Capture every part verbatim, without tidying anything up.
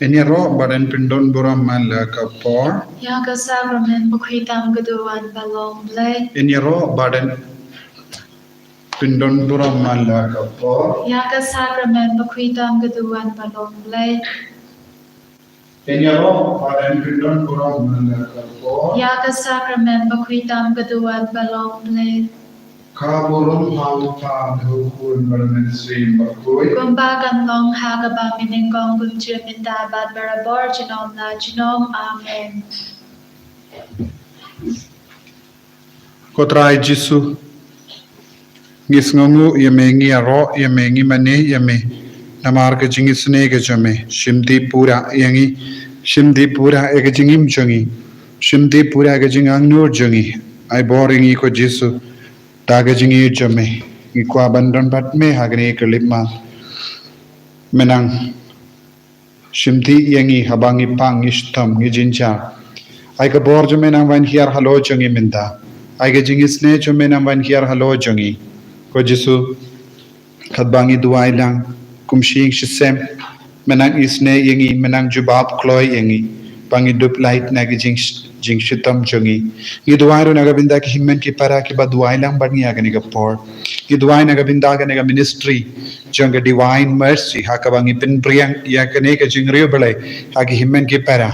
Yn ïaroh bad yn pyndon burom man la ka por. Ïa ka sakramen bakhuid tam ka duwan ba long Blei. Yn ïaroh bad yn pyndon burom man la ka por. Ïa ka sakramen bakhuid tam ka duwan ba long Blei. Yn ïaroh bad yn pyndon burom man la ka por. Ïa ka sakramen bakhuid tam ka duwan ba long Blei. Ka burom ha u Kpa bad ha u Khun bad ha u Mynsiem Bakhuid. Kumba kan long ha kaba mynnyngkong, kumjuh mynta bad barabor junom la junom. Amen. Ko Trai Jisu, ngi sngewnguh ïa me, ngi ïaroh ïa me, ngi mane ïa me. Namar ka jingisynei ka jong me, shim dih pura ïa ngi, shim dih pura ïa ka jingim jong ngi, shim dih pura ïa ka jingangnud jong ngi. Ai bor ïa ngi ko Jisu, da ka jingïeit jong me, ngi kwah ban don bad me ha kane ka lipmat. Me nang shim dih ïa ngi haba ngi pang, ngi shitom, ngi jynjar. Ai ka bor jong me nang wan hiar halor jong ngi mynta. Ai ka jingisynei jong me nang wan hiar halor jong ngi. Ko Jisu, katba ngi duwai lang kum shi ïing shi sem, me nang isynei ïa ngi, me nang jubab kloi ïa ngi ba ngi dup lait na ka jing, jingshitom jong ngi. Ngi duwai ruh na ka bynta ki hynmen ki para kiba duwai lang bad ngi ha kane ka por. Ngi duwai na ka bynta kane ka ministry jong ka Divine Mercy, ha kaba ngi pynpriang ïa kane ka jingriewblei ha ki hynmen ki para.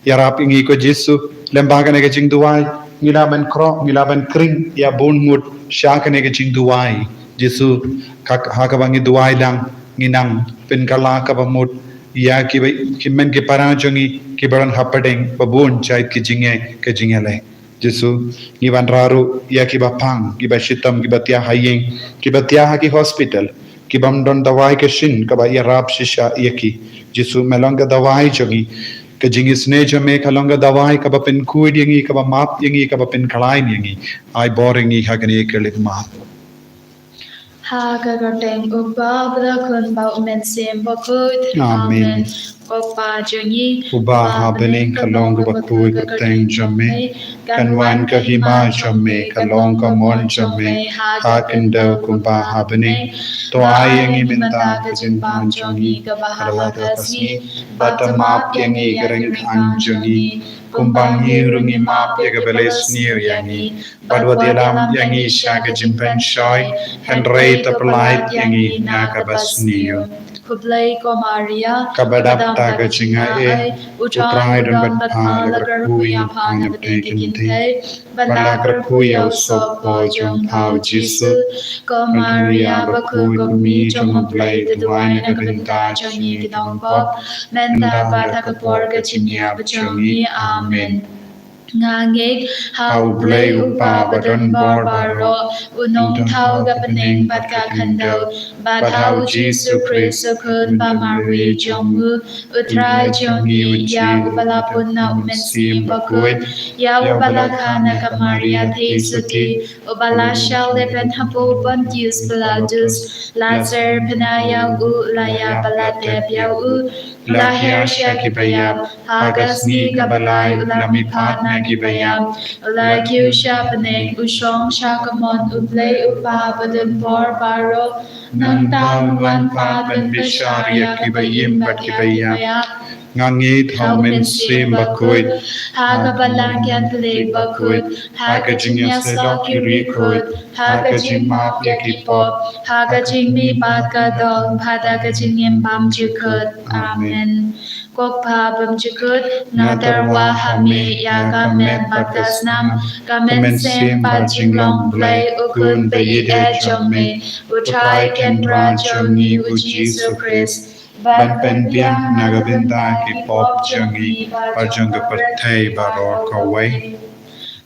Ïarap ïa ngi ko Jisu, lyngba kane ka jingduwai ngi lah ban khroh, ngi lah ban khring ïa bun ngut sha kane ka jingduwai. Jisu, ka, ha kaba ngi duwai lang, ngi nang pynkylla kaba mut ïa kiba, ki hynmen ki para jong ngi kiba don hapdeng ba bun jait ki jingeh, ki jingeh leh. Jisu, ngi wanrah ruh ïa kiba pang, kiba shitom, kiba thiah ha ïing, kiba thiah ha ki hospital, kibym don dawai ka shin kaba ïarap shisha ïa ki. Jisu, me long ka dawai jong ngi. Ka jingisynei jong me ka long ka dawai kaba pynkhuid ïa ngi, kaba map ïa ngi, kaba pynkhlaiñ ïa ngi. Ai bor ïa ngi ha kane ka lipmat. Ha ka kyrteng u Kpa bad u Khun bad u Mynsiem Bakhuid. Amen. Amen. Ko Kpa jong ngi uba ha bneng, ka long kaba khuid ka kyrteng jong me. Kan wan ka hima jong me, kan long ka mon jong me ha ka khyndew kumba ha bneng. To ai ïa ngi mynta ka jingbam jong ngi kaba ha la ka sngi, bad to map ïa ngi ka ryngkang jong ngi, kumba ngi ruh ngi map ïa kiba leh sniew ïa ngi. Bad wat ïalam ïa ngi sha ka jingpynshoi, hynrei to pyllait ïa ngi na kaba sniew. Khublei ko Maria, kaba dap da ka jingaiei, u Trai u don bad pha, la kyrkhu ïa pha na bneng ki kynthei, bad la kyrkhu ïa u sohpor jong pha u Jisu. Ko Maria bakhuid, ko Kmie jong u Blei, to duwai na ka bynta jong ngi ki nongpop, mynta bad ha ka por ka jingïap jong ngi. Amen. Nga ngeit ha u Blei u Kpa badonbor baroh, u nongthaw ka bneng bad ka khyndew, bad ha u Jisu Khrist u Khun ba marwei jong u, u Trai jong ngi, ïa uba la pun na u Mynsiem Bakhuid, ïa uba la kha na ka Maria Theisotti, uba la shah leh pynhapoh u Pontius Pilatus, la syrphna ïa u, la ïap bad la tep ïa u, la hiar sha kiba ïap, ha ka sngi kaba lai u la mihpat na kiba ïap, u la kiew sha bneng, u shong sha ka mon u Blei u Kpa badonbor baroh, nangta un wan pat ban bishar ïa kiba im bad kiba ïap. Nga ngeit ha u Mynsiem Bakhuid, ha ka Balang Katholik bakhuid, ha ka jingïasyllok ki riewkhuid, ha ka jingmap ïa ki pop, ha ka jingmihpat ka doh, bad ha ka jingim bymjukut. Amen. Ko Kpa bymjukut, nga tyrwa ha me ïa ka met bad ka snam, ka mynsiem bad jinglong Blei u Khun ba ïeit jong me, u Trai Kynrad jong ngi u Jisu Khrist, ban pynbiang na ka bynta ki pop jong ngi bad jong ka pyrthei baroh kawei.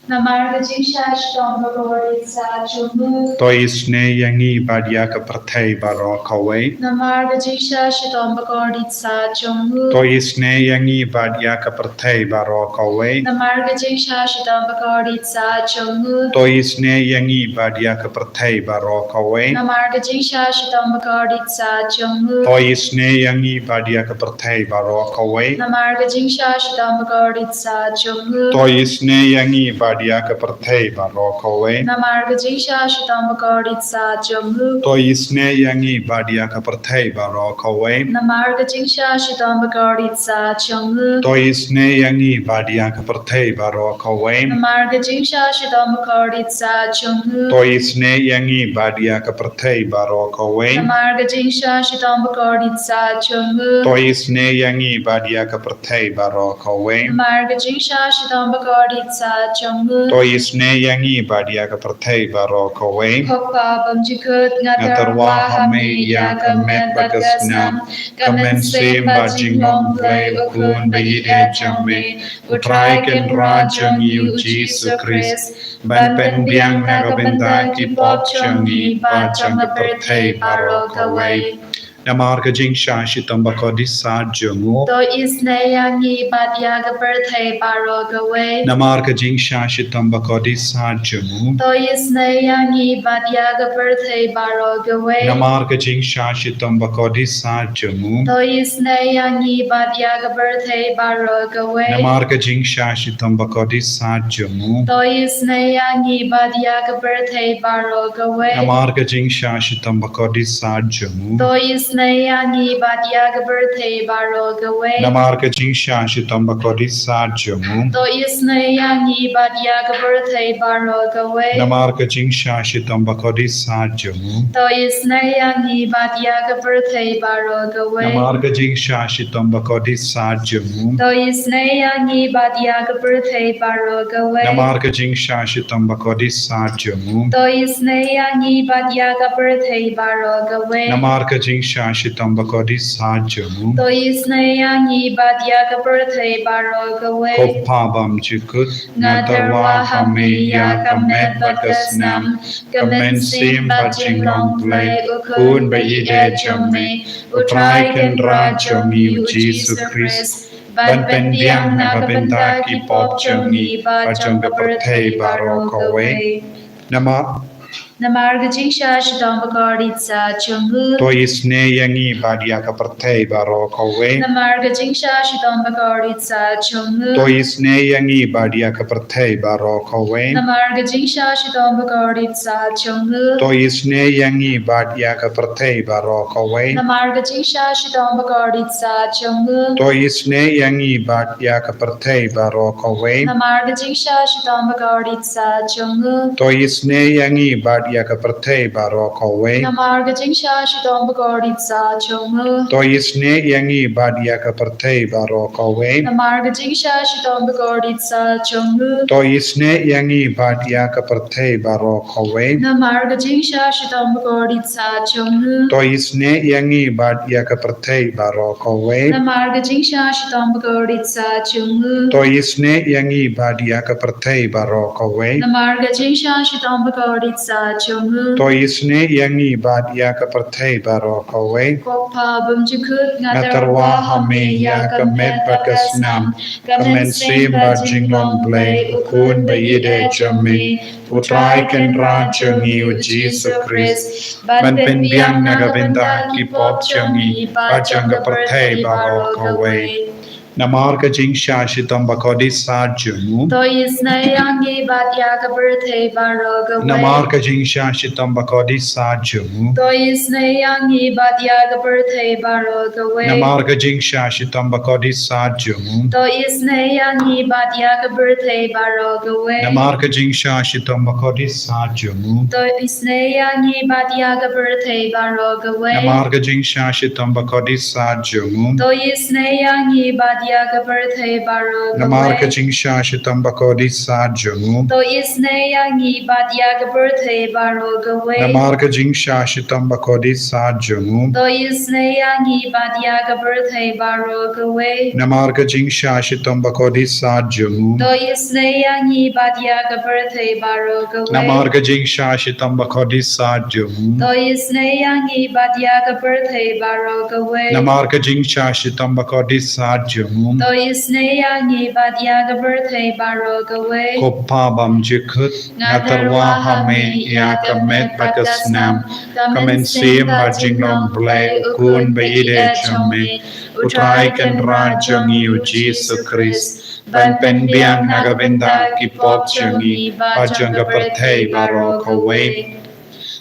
Namar ka jingshah shitom bakordit sah jong u. To isynei ïa ngi bad ïa ka pyrthei baroh kawei. Namar ka jingshah shitom bakordit sah jong u. To isynei ïa ngi bad ïa ka pyrthei baroh kawei. Namar ka jingshah shitom bakordit sah jong u. To isynei ïa ngi bad ïa ka pyrthei baroh kawei. Namar ka jingshah shitom bakordit sah jong u. To isynei ïa ngi bad ïa ka pyrthei baroh kawei. Namar ka jingshah shitom bakordit sah jong u. To isynei ïa ngi bad ïa ka pyrthei baroh kawei. Namar ka jingshah shitom bakordit sah jong u. To isynei ïa ngi bad ïa ka pyrthei baroh kawei. Namar ka jingshah shitom bakordit sah jong u. To isynei ïa ngi bad ïa ka pyrthei baroh kawei. Namar ka jingshah shitom bakordit sah jong u. To isynei ïa ngi bad ïa ka pyrthei baroh kawei. Namar ka jingshah shitom bakordit sah jong u. To isynei ïa ngi bad ïa ka pyrthei baroh kawei. Namar ka jingshah shitom bakordit sah jong u. To isynei ïa ngi bad ïa ka pyrthei baroh kawei. Ko Kpa bymjukut, nga tyrwa ha me ïa ka met bad ka snam, ka mynsiem bad jinglong Blei u Khun ba ïeit jong me, U Trai Kynrad jong ngi U Jisu Khrist, ban pynbiang na ka bynta ki pop jong ngi bad jong ka pyrthei baroh kawei. Namar ka jingshah shitom bakordit sah jong u. To isynei ïa ngi bad ïa ka pyrthei baroh kawei. Namar ka jingshah shitom bakordit sah jong u. To isynei ïa ngi bad ïa ka pyrthei baroh kawei. Namar ka jingshah shitom bakordit sah jong u. To isynei ïa ngi bad ïa ka pyrthei baroh kawei. Namar ka jingshah shitom bakordit sah jong u. To isynei ïa ngi bad ïa ka pyrthei baroh kawei. Namar ka jingshah shitom bakordit sah jong u. To isynei ïa ngi bad ïa ka pyrthei baroh kawei. Namar ka jingshah shitom bakordit sah jong u. To isynei ïa ngi bad ïa ka pyrthei baroh kawei. Namar ka jingshah shitom bakordit sah jong u. To isynei ïa ngi bad ïa ka pyrthei baroh kawei. Namar ka jingshah shitom bakordit sah jong u. To isynei ïa ngi bad ïa ka pyrthei baroh kawei. Namar ka jingshah shitom bakordit sah jong u. To isynei ïa ngi bad ïa ka pyrthei baroh kawei. Namar ka jingshah shitom bakordit sah jong u. To isynei ïa ngi bad ïa ka pyrthei baroh kawei. Ko Kpa bymjukut, nga tyrwa ha me ïa ka met bad ka snam, ka mynsiem bad jinglong Blei u Khun ba ïeit jong me, U Trai Kynrad jong ngi U Jisu Khrist, ban pynbiang na ka bynta ki pop jong ngi bad jong ka pyrthei baroh kawei. Namar Namar ka jingshah shitom bakordit sah jong u. To isynei ïa ngi bad ïa ka pyrthei baroh kawei. Namar ka jingshah shitom bakordit sah jong u. To isynei ïa ngi bad ïa ka pyrthei baroh kawei. Namar ka jingshah shitom bakordit sah jong u. To isynei ïa ngi bad ïa ka pyrthei baroh kawei. Namar ka jingshah shitom bakordit sah jong u. To isynei ïa ngi bad ïa ka pyrthei baroh kawei. Namar ka jingshah shitom bakordit sah jong u. To isynei ïa ngi bad ïa ka pyrthei baroh kawei. Namar ka jingshah shitom bakordit sah jong u. To isynei ïa ngi bad ïa ka pyrthei baroh kawei. Namar ka jingshah shitom bakordit sah jong u. To isynei ïa ngi bad ïa ka pyrthei baroh kawei. Namar ka jingshah shitom bakordit sah jong u. To isynei ïa ngi bad ïa ka pyrthei baroh kawei. Namar ka jingshah shitom bakordit sah jong u. To isynei ïa ngi bad ïa ka pyrthei baroh kawei. Namar ka jingshah shitom bakordit sah jong u. To isynei ïa ngi bad ïa ka pyrthei baroh kawei. Ko Kpa bymjukut, nga tyrwa ha me ïa ka met bad ka snam, ka mynsiem bad jinglong Blei u Khun ba ïeit jong me, U Trai Kynrad jong ngi U Jisu Khrist, ban pynbiang na ka bynta ki pop jong ngi bad jong ka pyrthei baroh kawei. Namar ka jingshah shitom bakordit sah jong u. To isynei ïa ngi bad ïa ka pyrthei baroh kawei. Namar ka jingshah shitom bakordit sah jong u. To isynei ïa ngi bad ïa ka pyrthei baroh kawei. Namar ka jingshah shitom bakordit sah jong u. To isynei ïa ngi bad ïa ka pyrthei baroh kawei. Namar ka jingshah shitom bakordit sah jong u. To isynei ïa ngi bad ïa ka pyrthei baroh kawei. Namar ka jingshah shitom bakordit sah jong u. To isynei ïa ngi bad ïa ka pyrthei baroh kawei. Namar ka jingshah shitom bakordit sah jong u. To isynei ïa ngi bad ïa ka pyrthei baroh kawei. Namar ka jingshah shitom bakordit sah jong u. To isynei ïa ngi bad ïa ka pyrthei baroh kawei. Namar ka jingshah shitom bakordit sah jong u. To isynei ïa ngi bad ïa ka pyrthei baroh kawei. Namar ka jingshah shitom bakordit sah jong u. To isynei ïa ngi bad ïa ka pyrthei baroh kawei. Namar ka jingshah shitom bakordit sah jong u. To isynei ïa ngi bad ïa ka pyrthei baroh kawei. Ko Kpa bymjukut, nga tyrwa ha me ïa ka met bad ka snam, ka mynsiem bad jinglong Blei u Khun ba ïeit jong me, U Trai Kynrad jong ngi U Jisu Khrist, ban pynbiang na ka bynta ki pop jong ngi bad jong ka pyrthei baroh kawei.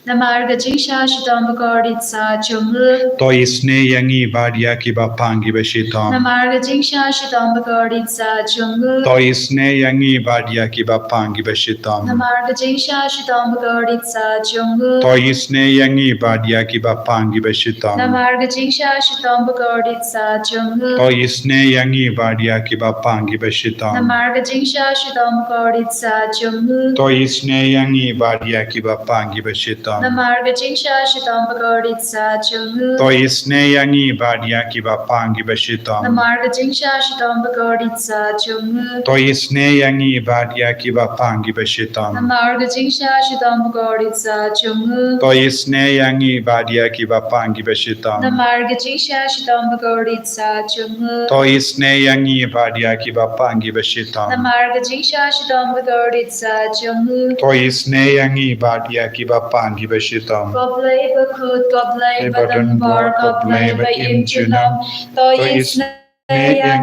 Namar ka jingsha shitom bakordit sa jong u. To isynei ïa ngi bad ïa kiba pang kiba shitom. Namar ka jingsha shitom bakordit sa jong u. To isynei ïa ngi bad ïa kiba pang kiba shitom. Namar ka jingsha shitom bakordit sa jong u. To isynei ïa ngi bad ïa kiba pang kiba shitom. Namar ka jingsha shitom bakordit sa jong u. To isynei ïa ngi bad ïa kiba pang kiba shitom. Namar ka jingsha shitom bakordit sa jong u. To isynei ïa ngi bad ïa kiba pang kiba shitom. Namar ka jingsha shitom bakordit sa jong u. To isynei ïa ngi bad ïa kiba pang kiba shitom. Namar ka jingsha shitom bakordit sa jong u. To isynei ïa ngi bad ïa kiba pang kiba shitom. Namar ka jingsha shitom bakordit sa jong u. To isynei ïa ngi bad ïa kiba pang kiba shitom. Namar ka jingsha shitom bakordit sa jong u. To isynei ïa ngi bad ïa kiba pang kiba shitom. Namar ka jingsha shitom bakordit sa jong u. To isynei ïa ngi bad ïa kiba pang kiba shitom. Ko Blei bakhuid, ko Blei badonbor, ko Blei ba im junom. To isynei ïa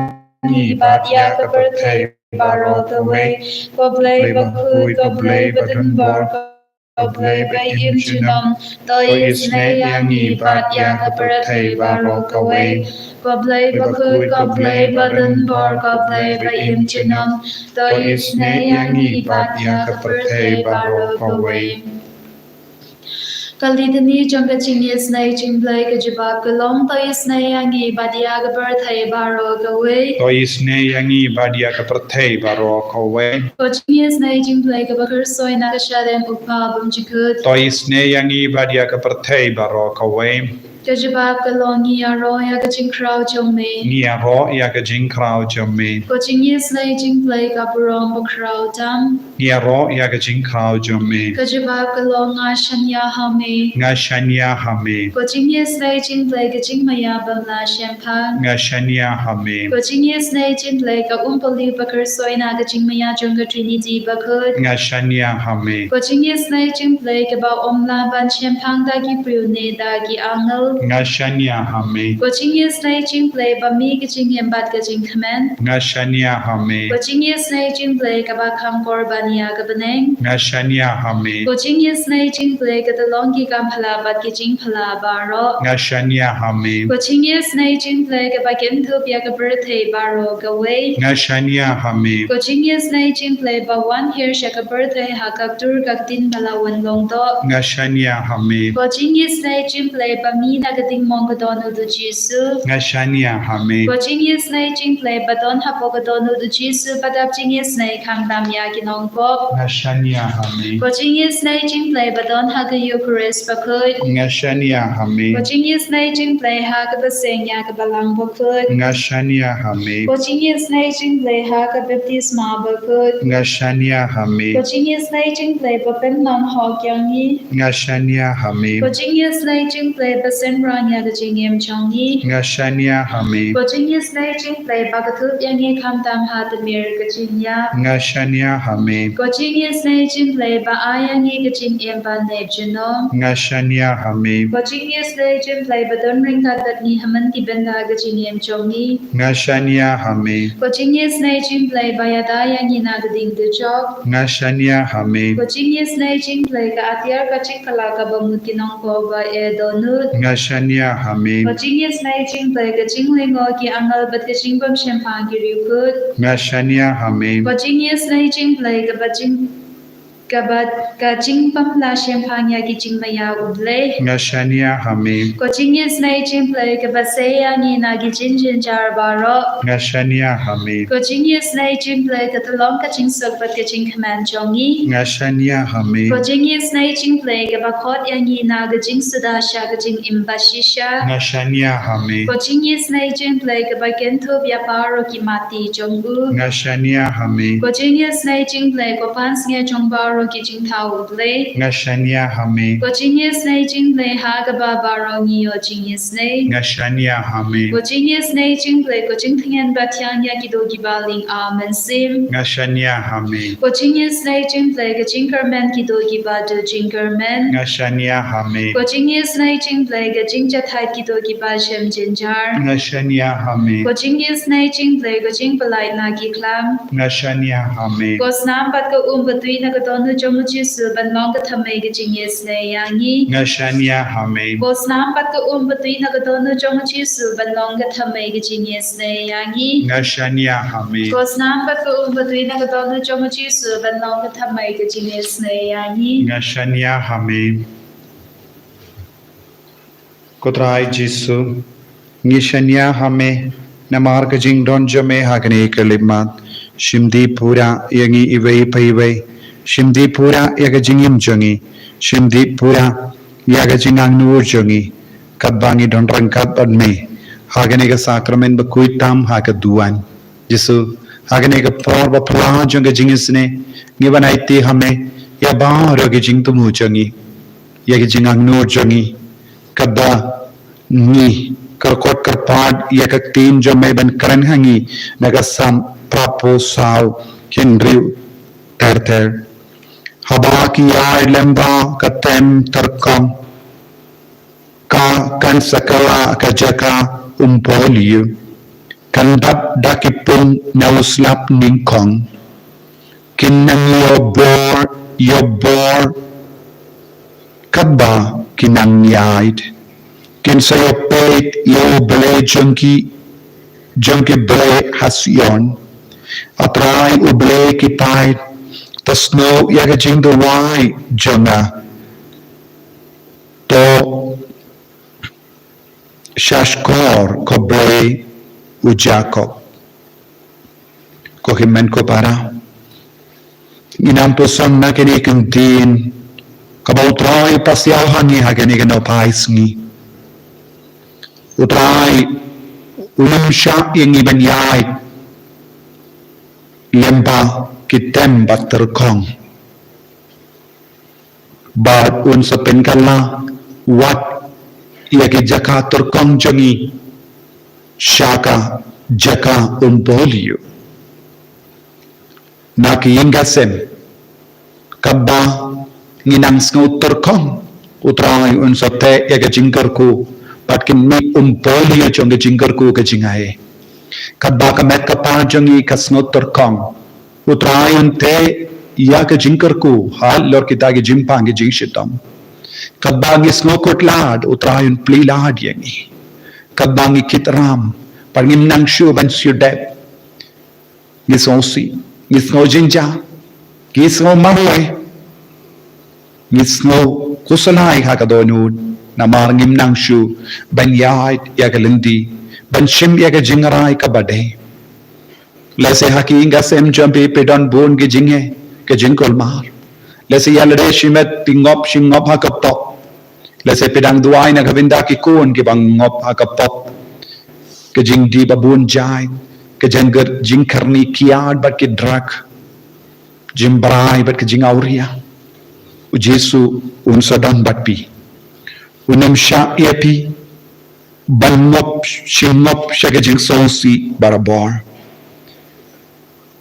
ngi bad ïa ka pyrthei baroh kawei. Ko Blei bakhuid, ko Blei badonbor, ko Blei ba im junom. To isynei ïa ngi bad ïa ka pyrthei baroh kawei. Ko Blei bakhuid, ko Blei badonbor, ko Blei ba im junom. To isynei ïa ngi bad ïa ka pyrthei baroh kawei. Ka litany jong ka jingisynei jingblei ka jubab ka long, to isynei ïa ngi bad ïa ka pyrthei baroh kawei. To isynei ïa ngi bad ïa ka pyrthei baroh kawei. Ka jingisynei jingblei kaba khuid na ka shadem u Kpa bymjukut. To isynei ïa ngi bad ïa ka pyrthei baroh kawei. Ka jubab ka long, ngi ïaroh ïa ka jingkhraw jong me. Ngi ïaroh ïa ka jingkhraw jong me. Ka jingisynei jingblei ka burom bakhraw tam. Ngi ïaroh ïa ka jingkhraw jong me. Ka jubab ka long, nga shaniah ha me. Nga shaniah ha me. Ka jingisynei jingblei ka jingmaïa bym lah shemphang. Nga shaniah ha me. Ka jingisynei jingblei ka umpali bakhuid na ka jingmaïa jong ka Trinity bakhuid. Nga shaniah ha me. Ka jingisynei jingblei kaba ym lah ban shemphang da ki briew ne da ki angel. Nga shaniah ha me. Ka jingisynei jingblei ba mih ka jingim bad ka jingkmen. Nga shaniah ha me. Ka jingisynei jingblei kaba kham kor ban ïa ka bneng. Nga shaniah ha me. Ka jingisynei jingblei ka tyllong ki kam phylla bad ki jingphylla baroh. Nga shaniah ha me. Ka jingisynei jingblei kaba kynthup ïa ka pyrthei baroh kawei. Nga shaniah ha me. Ka jingisynei jingblei ba wan hiar sha ka pyrthei ha ka ktur ka ktien ba la wan long doh. Nga shaniah ha me. Ka jingisynei jingblei ba mih na ka diengmong ka don u Jisu. Nga shaniah ha me. Ka jingisynei jingblei ba don hapoh ka don u Jisu ba dap jingisynei khamtam ïa ki nongpop. Nga shaniah ha me. Ka jingisynei jingblei ba don ha ka Eukharist bakhuid. Nga shaniah ha me. Ka jingisynei jingblei ha kaba seng ïa ka Balang bakhuid. Nga shaniah ha me. Ka jingisynei jingblei ha ka baptisma bakhuid. Nga shaniah ha me. Ka jingisynei jingblei ba pynmang hok ïa ngi. Nga shaniah ha me. Ka jingisynei jingblei ba synran ïa ka jingim jong ngi. Nga shaniah ha me. Ka jingisynei jingblei ba ka thup ïa ngi khamtam ha tmier ka jingïap. Nga shaniah ha me. Ka jingisynei jingblei ba ai ïa ngi ka jingim ban leit junom. Nga shaniah ha me. Ka jingisynei jingblei ba don ryngkat bad ngi ha man ki bynta ka jingim jong ngi. Nga shaniah ha me. Ka jingisynei jingblei ba ïada ïa ngi na ka ding dujok. Nga shaniah ha me. Ka jingisynei jingblei ka atiar ka jingkylla kaba mut ki nongpop ba eh dohnud. Nga shaniah ha me. Ka jingisynei jingblei ka jinglyngngoh ki angel bad ka jingbymshemphang ki riewkhuid. Nga shaniah ha me. Ka jingisynei jingblei kaba jing kaba ka jingbym lah shemphang ïa ki jingmaïa u Blei. Nga shaniah ha me. Ka jingisynei jingblei kaba sei ïa ngi na ki jingjynjar baroh. Nga shaniah ha me. Ka jingisynei jingblei ka tyllong ka jingsuk bad ka jingkmen jong ngi. Nga shaniah ha me. Ka jingisynei jingblei kaba khot ïa ngi na ka jingsuda sha ka jingim bashisha. Nga shaniah ha me. Ka jingisynei jingblei kaba kynthup ïa baroh ki mati jong u. Nga shaniah ha me. Ka jingisynei jingblei ka pansngiat jong baroh baroh ki jingthaw, U Blei. Nga shaniah ha me. Ko jingïasnei jong U Blei ha kaba baroh ngi ïoh jingïasnei. Nga shaniah ha me. Ko jingïasnei jong U Blei, ko jingthngen ba thiang ïa ki doh kiba lieng, ah, mynsiem. Nga shaniah ha me. Ko jingïasnei jong U Blei, ka jingkyrmen ki doh kiba duh jingkyrmen. Nga shaniah ha me. Ko jingïasnei jong U Blei, ka jingjahthait ki doh kiba shem jynjar. Nga shaniah ha me. Ko jingïasnei jong U Blei, ka jingpyllait na ki khlam. Nga shaniah ha me. Ko snam bad ka um ba tui na ka dohnud jong U Jisu ban long ka thymmei ka jingïasnei ïa ngi. Nga shaniah ha me. Ko snam bad ka um ba tui na ka dohnud jong U Jisu ban long ka thymmei ka jingïasnei ïa ngi. Nga shaniah ha me. Ko snam bad ka um ba tui na ka dohnud jong U Jisu ban long ka thymmei ka jingïasnei ïa ngi. Nga shaniah ha me. Ko Trai Jisu, ngi shaniah ha me namar ka jingdon jong me ha kane ka khyllipmat. Shim dih pura ïa ngi iwei pa iwei. Shim dih pura ïa ka jingim jong ngi. Shim dih pura ïa ka jingangnud jong ngi, katba ngi don ryngkat bad me ha kane ka sakramen ba khuid tam ha ka duwan. Jisu, ha kane ka por ba phylla jong ka jingisynei, ngi wan aiti ha me ïa baroh ki jingthmu jong ngi, ïa ki jingangnud jong ngi, katba ngi kyrkot kyrpad ïa ka ktien jong me ban kren ha ngi na ka Salm phra phew saw, hynriew ter ter. Haba ki ïaid lyngba ka them tyrkhong, ka kan sa kylla ka jaka umpohliew. Kan dap da ki pung na u slap nyngkong. Kin nang ïoh bor, ïoh bor katba ki nang ïaid. Kin sa ïoh peit ïa U Blei jong ki, jong ki blei ha Sion. A Trai U Blei ki paid, to snoh ïa ka jingduwai jong nga. To shahshkor, ko Blei u Jakob. Ko hynmen ko para, ngin ym puson na kane ka ktien kaba U Trai u pasiaw ha ngi ha kane ka nohphai sngi. U Trai un ym shah ïa ngi ban ïaid lyngba ki them ba tyrkhong. Bad un sa pynkylla wat ïa ki jaka tyrkhong jong ngi sha ka jaka umpohliew. Na ki ïing ka sem, katba ngi nang sngew tyrkhong, U Trai un sa teh ïa ka jingkyrkhu bad kin mih umpohliew jong ka jingkyrkhu ka jong ngi. Katba ka met ka phad jong ngi ka sngew tyrkhong, U Trai un teh ïa ka jingkyrkhu halor kita ki jingpang ki jingshitom. Katba ngi sngew kut lad, U Trai un plie lad ïa ngi. Katba ngi kit ram, bad ngim nang shuh ban siew dep, ngi sngewsih, ngi sngew jynjar, ngi sngew marwei, ngi sngew khuslai ha ka dohnud namar ngim nang shuh ban ïaid ïa ka lynti, ban shim ïa ka jingrai kaba dei. Lehse ha ki ïing ka sem jong phi phi don bun ki jingeh, ki jingkulmar. Lehse ïa lade shimet phi ngop shi ngop ha ka pop. Lehse phi dang duwai na ka bynta ki khun kiba ngop ha ka pop. Ka jingdih ba bun jait, ka jingkyrni kiad bad ki drug, jingbrai bad ka jingawria. U Jisu un sa don bad phi. Un ym shah ïa phi ban ngop shi ngop sha ka jingsngewsih barabor.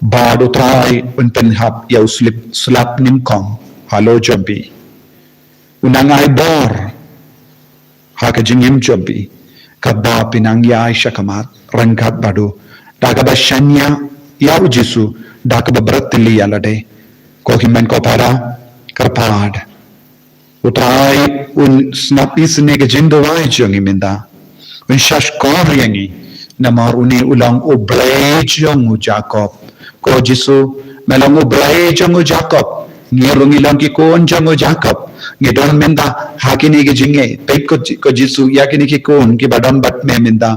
Bad U Trai un pynhap ïa u slap, slap nyngkong halor jong phi. Un nang ai bor ha ka jingim jong phi katba phi nang ïaid shakhmat ryngkat bad u, da kaba shaniah ïa U Jisu, da kaba bret ïa lade. Ko hynmen ko para, kyrpad. U Trai un sngap isynei ka jingduwai jong ngi mynta. Un shahshkor ïa ngi namar une u long U Blei jong u Jakob. Ko Jisu, me long U Blei jong u Jakob. Ngi ruh ngi long ki khun jong u Jakob. Ngi don mynta ha kine ki jingeh. Peit ko Ji-, ko Jisu ïa kine ki khun kiba don bad me mynta,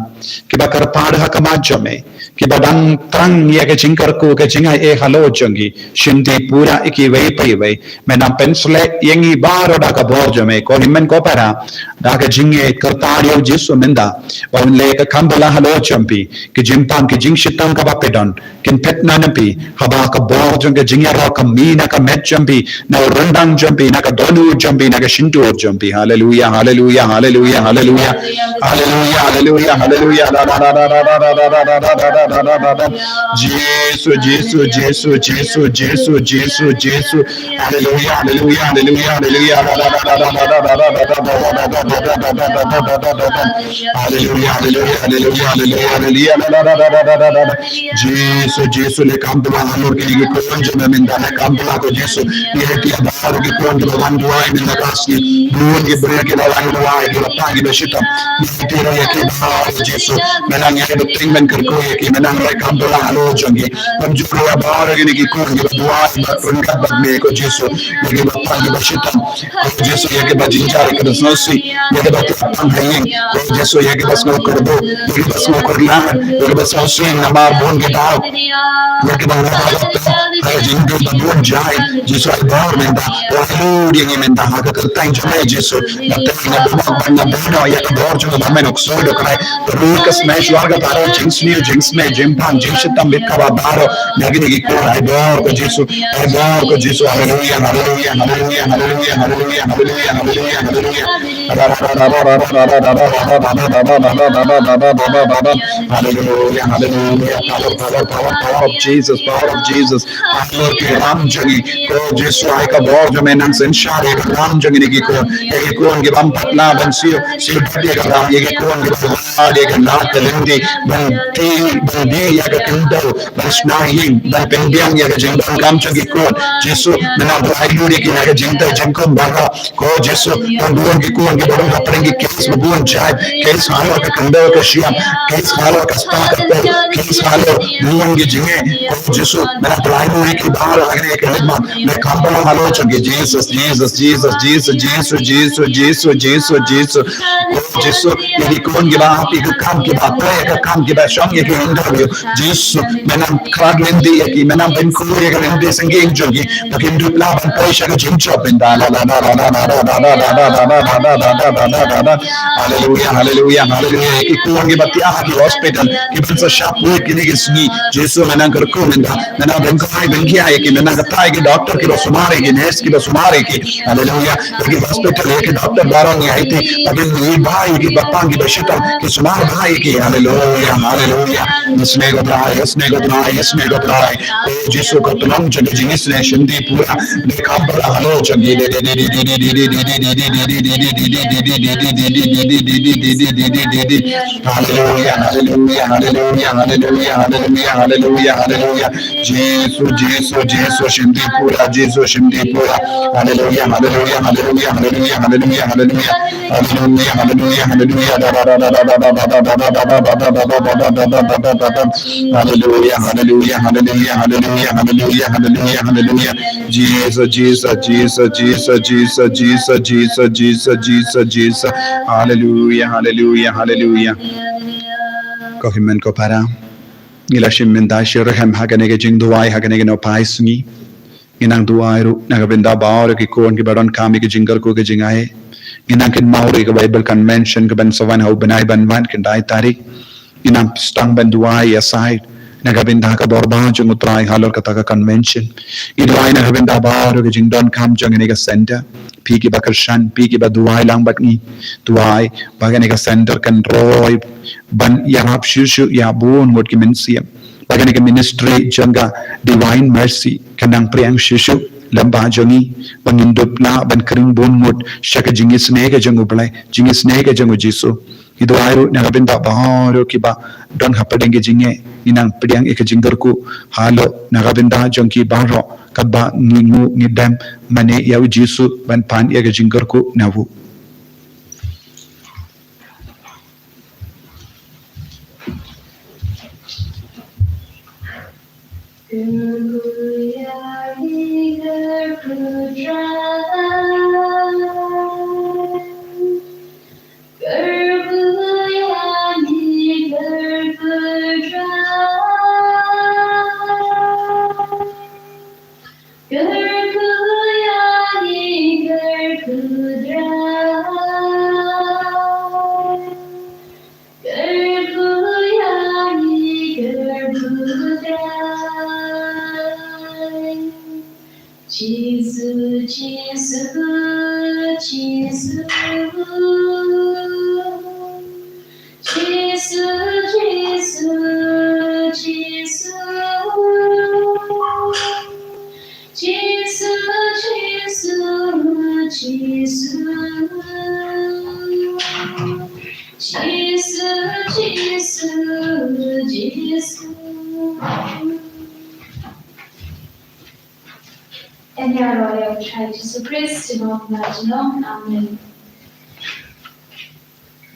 kiba kyrpad ha khmat jong me. kiba dang tang ïa ka jingkyrkhu ka jingai ei halor jong ki, shim dih pura ïa kiwei pa iwei. Me nang pynshlei ïa ngi baroh da ka bor jong me, ko hynmen ko para, da ka jingïeit kyrpad ïa u Jisu mynta, ba un leh ka kam bala halor jong phi, ki jingpang ki jingshitom kaba phi don, kin phet na na phi, haba ka bor jong ka jingïaroh ka mih na ka met jong phi, na u ryndang jong phi, na ka dohnud jong phi, na ka shyntur jong phi. Haleluia, haleluia, haleluia, haleluia. Haleluia, haleluia, haleluia. Jisu, Jisu, Jisu, Jisu, Jisu, Jisu, Jisu. Haleluia, haleluia, haleluia, haleluia. Haleluia, haleluia, haleluia, haleluia, haleluia. Jisu, Jisu, leh kam bala halor kine ki khun jong me mynta, leh kam bala ko Jisu. Ngi ïa baroh ki khun kiba wan duwai mynta ka sngi. Bun ki briew kiba wan duwai, kiba pang kiba shitom. Ngi ïa baroh Jisu. Me nang ïa bteng, men kyrkhu ïa ki, me nang leh kam bala halor jong ki. Kumjuh ruh ïa baroh kine ki khun kiba duwai bad ryngkat bad me ko Jisu. Ïa kiba pang kiba shitom. Ko Jisu, ïa kiba jynjar, ïa kiba sngewsih, ïa kiba tang ha ïing. Ko Jisu, ïa kiba sngew kyrduh, ïa kiba sngew kyrlad, ïa kiba sngewsih namar bun ki daw, ïa kiba ngat ha ka jingdum ba bun jait. Jisu, ai bor mynta, ai lud ïa ngi mynta ha ka kyrteng jong me Jisu. Nga tip, nga bymok bad nga bynrap ïa ka bor jong me ba men ym sngewthuh, Trai. Ka ri, ka snem, shuwa ka baroh jingsniew jingsmeh, jingpang jingshitom, bad kaba baroh na kine ki khun, ai bor ko Jisu, ai bor ko Jisu. Haleluia, haleluia, haleluia, haleluia, haleluia, haleluia, haleluia, haleluia. Haleluia, haleluia. Power, power, power, power of Jesus, power of Jesus. Halor ki ram jong ngi, ko Jisu, ai ka bor jong me nang synshar ïa ka ram jong ngi, ïa ki khun, ïa ki khun ki bym pat lah ban siew, siew dep ïa ka ram, ïa ki khun ki bym pat lah ïa ka lad ka lynti ban dih, ban dih ïa ka khyndew, ban shna ïing, ban pynbiang ïa ka jingdonkam jong ki khun. Jisu, me nang pynlait lut ïa ki na ka jingtei jingkhum baroh. Ko Jisu, tang bun ki khun kiba don hapdeng ki case ba bun jait, case halor ka khyndew ka shiap, case halor ka spah ka phew, case halor bun ki jingeh. Ko Jisu, me nang pynlait lut ïa ki baroh ha kane ka lynti, me kham bala halor jong ki. Jesus, Jesus, Jesus, Jesus, Jesus, Jesus, Jesus, Jesus, Jesus. Ko Jisu, ïa ki khun kiba hap ïa ka kam, kiba plie ïa ka kam, kiba shong ïa ka interview. Jisu, me nang kyrpad lynti ïa ki, me nang pynkhur ïa ka lynti syngkien jong ki, ba kin dup lah ban poi sha ka jingjop mynta. Haleluia, haleluia, haleluia. Ïa ki khun kiba thiah ha ki hospital, kiban sa shah poi kine ki sngi. Jisu, me nang kyrkhu mynta, me nang pynkhur pynkhia ïa ki, me nang kata ïa ki doktor kiba sumar ïa ki, nurse kiba sumar ïa ki. Haleluia. Ïa ki hospital, ïa ki doktor baroh ngi aiti, ba kin ïa ba ïa ki ba pang kiba shitom, ki sumar ba ïa ki. Haleluia, haleluia. Isynei ko Trai, isynei ko Trai, isynei ko Trai. Ko Jisu, ka tnat jong ka jingisynei shim dih pura. Leh kam bala halor jong ki. Haleluia, haleluia, haleluia, haleluia, haleluia, haleluia, haleluia, haleluia. Jisu, Jisu, Jisu, shim dih pura, Jisu, shim dih pura. Haleluia, haleluia, haleluia, haleluia, haleluia, haleluia. Haleluia, haleluia, haleluia. Haleluia, haleluia, haleluia, haleluia, haleluia, haleluia, haleluia, haleluia. Jisu, Jisu, Jisu, Jisu. Haleluia, haleluia, haleluia. Ko hynmen ko para, ngi la shim mynta shi rhem ha kane ka jingduwai ha kane ka nohphai sngi. Ngi nang duwai ruh na ka bynta baroh ki khun kiba donkam ïa ka jingkyrkhu ka jingai. Ngi nang kynmaw ruh ïa ka Bible Convention kaban sa wan ha u bnai ban wan, khyndai tarik. Ngi nang sdang ban duwai ïasaid na ka bynta ka bor ba jong u Trai halor kata ka convention. Ngi duwai na ka bynta baroh ka jingdonkam jong kane ka center. Phi kiba kyrshan, phi kiba duwai lang bad ngi, duwai ba kane ka center kan roi ban ïarap shuh shuh ïa bun ngut ki mynsiem. Ba kane ka ministry jong ka Divine Mercy kan nang pdiang shuh shuh lem bad jong ngi, ba ngin dup lah ban khring bun ngut sha ka jingisynei ka jong u Blei, jingisynei ka jong u Jisu. Ngi duwai ruh na ka bynta baroh kiba don hapdeng ka jingeh, ngi nang pdiang ïa ka jingkyrkhu halor na ka bynta jong ki baroh, katba ngi nguh ngi dem mane ïa u Jisu ban pan ïa ka jingkyrkhu na u. Jisu, Jisu. Yn ïaroh ïa u Trai Jisu Khrist, junom na junom. Amen.